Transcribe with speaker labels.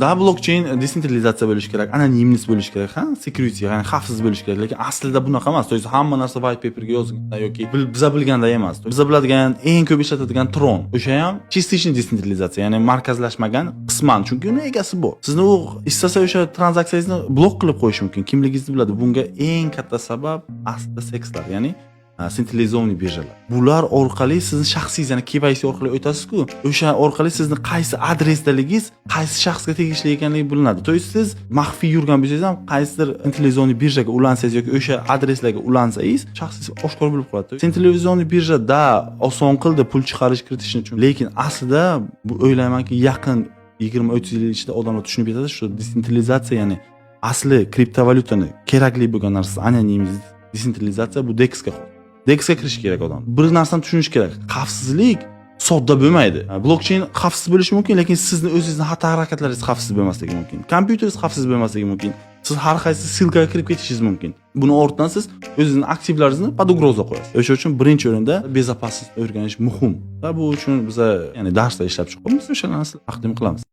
Speaker 1: Да, blokcheyn desentralizatsiya bo'lishi kerak, анонимность bo'lishi kerak, ha, security, ya'ni xavfsiz bo'lishi kerak, lekin aslida bunaqa emas. То есть hamma narsa white paperga yozilgan yoki biza bilganda emas. Biza biladigan, eng ko'p ishlatiladigan Tron, o'sha ham частичный desentralizatsiya, ya'ni markazlashmagan qisman, chunki uni egasi bor. Sizni u istasa, o'sha tranzaksiyangizni blok qilib qo'yishi mumkin, kimligingizni biladi. Bunga eng katta sabab aslida CEXlar, ya'ni централизованный birjalar. Bular orqali sizni shaxsingiz, ya'ni KYC orqali o'tasiz-ku, o'sha orqali sizni qaysi adresdaligingiz, qaysi shaxsga tegishli ekanligi bilinadi. То есть siz maxfiy yurgan bo'lsangiz ham, qaysidir централизованный birjaga ulansangiz yoki o'sha adreslarga ulansangiz, shaxsingiz oshkor bo'lib qoladi. Централизованный birja da oson qildi pul chiqarish, kiritishni uchun, lekin aslida bu, o'ylaymanki, yaqin 20-30 yil ichida odamlar tushunib yetadi, shu desentralizatsiya, ya'ni asli kriptovalyutani kerakli bo'lgan narsasi анонимность, desentralizatsiya, bu DEXga xos. DEXga kirish kerak odam. Bir narsani tushunish kerak. Xavfsizlik sodda bo'lmaydi. Blokcheyn xavfsiz bo'lishi mumkin, lekin sizni o'zingizni xatti harakatlaringiz xavfsiz bo'lmasligi mumkin. Kompyuteringiz xavfsiz bo'lmasligi mumkin. Siz har qaysi ссылка ga kirib ketishingiz mumkin. Buni ortidan siz o'zingizni aktivlaringizni под угроза qo'yasiz. O'sha uchun birinchi o'rinda безопасность o'rganish muhim. Va bu uchun biza, ya'ni darslar ishlab chiqyapmiz, o'sha narsani taqdim qilamiz.